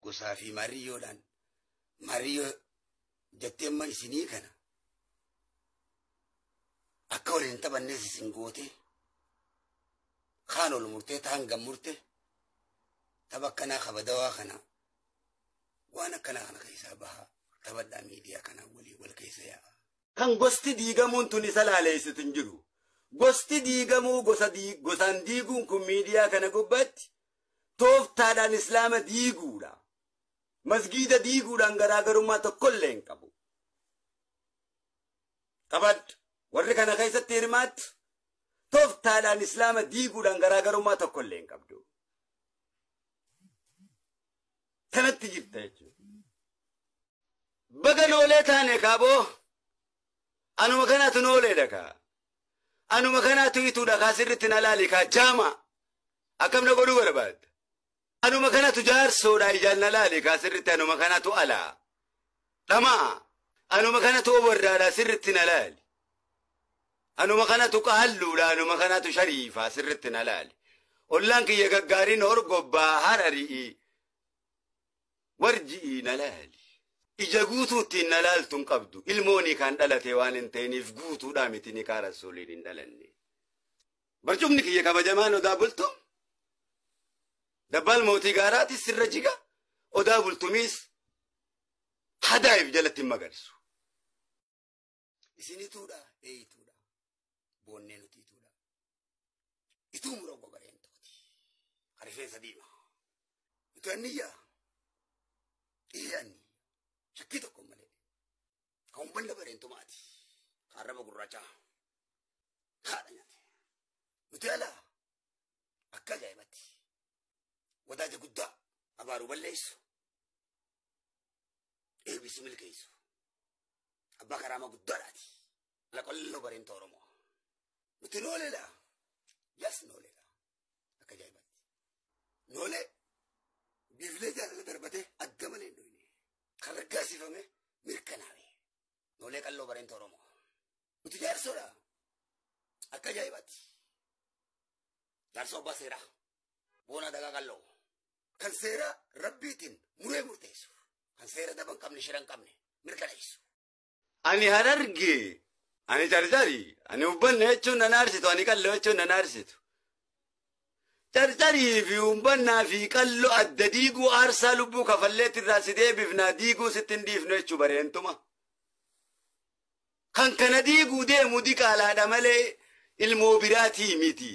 Gosaa fi mariyyoodhaan mariyyoo jettee amma isinii kana akka waliin hin taphannees isin goote kaan ol murtee taan gad murte tapha akkanaa kabadawaa kana waan akkanaa kana keessaa bahaa taphadhaa miidiyaa kanaa walii wal keessa yaa'a. Kan gosti diigamuun tun isa laaleessitu hin jiru. Gosti diigamuu gosa gosaan diiguun kun miidiyaa kana gubbaatti tooftaadhaan islaama diiguudha. Masgiida diiguudhaan garaagarummaa tokkollee hin qabu. Qabadhu warri kana keessatti hirmaattu tooftaadhaan islaama diiguudhaan garaagarummaa tokkollee hin qabdu. Kanatti jirta jechuudha. Baga noolee taane kaaboo anuma kanaatu nooleedha kaa. Anuma kanaatu ituudha kaa sirriitti na laali kaa jaama. Akkam na godhuu barbaadda? Anuma kanatu jaarsoodha ijaan na laali kaa sirriitti anuma kanatu alaa. Dhamaa. Anuma kanatu oborraadha sirriitti na laali. Anuma kanatu qaalluudha anuma kanatu shariifaa sirriitti na laali. Ollaan kiyya gaggaariin horgobbaa harari'i. Warji'ii na laali. Ija guutuuttiin na laaltu hin qabdu. Ilmoonii kan dhalate waan hin ta'iniif guutuudhaa miti ni kaa rasuuliin hin dhalanne. Barcumni kiyya kabajamaan odaa bultum. Dabbaal mootii gaaraatis sirra jiga. Odaa bultumiis hadaa'if jalatti hin magarsu. Isin ituudha, ee ituudha. Boonnee nuti ituudha. Ituu muroo gogareen tooti. Rifeensa diimaa. Itu anniyyaa. Ee anniyyaa. Shakkii tokko malee. Kan uummanni bareentumaati. Kan arraba gurraachaa. Haadha nyaate. Nuti alaa akka ajaa'ibatti. Wadaaja guddaa abaaruu balleessu. Eebbisu milkeessu. Abbaa karaamaa guddaadhaati. Ala qalloo bareenta Oromoo. Nuti nooleedha. Yas nooleedha. Akka ajaa'ibatti. Noolee biiflee jaalala darbatee adda malee hin dhoyne. Kan raggaasifame mirkanaawe. Noolee qalloo bareenta Oromoo. Nuti jaarsoodha. Akka ajaa'ibaatti. Jaarsoo abbaa seeraa. Boona dagaa qalloo. Kan seera rabbiitiin muree murteessu. Kan seera daba hin qabne shira hin qabne mirkaneessu. Ani hararge, ani carcari, ani ubbanna jechuun nan aarsitu, ani qalloo jechuun nan aarsitu. Carcarii fi ubbannaa fi qalloo adda diiguu aarsaa lubbuu kafalleetti irraa si deebifnaa diiguu sitti hin dhiifnu jechuu bareentuma. Kan kana diiguu deemu diqaalaadha malee ilmoo biraatii miti.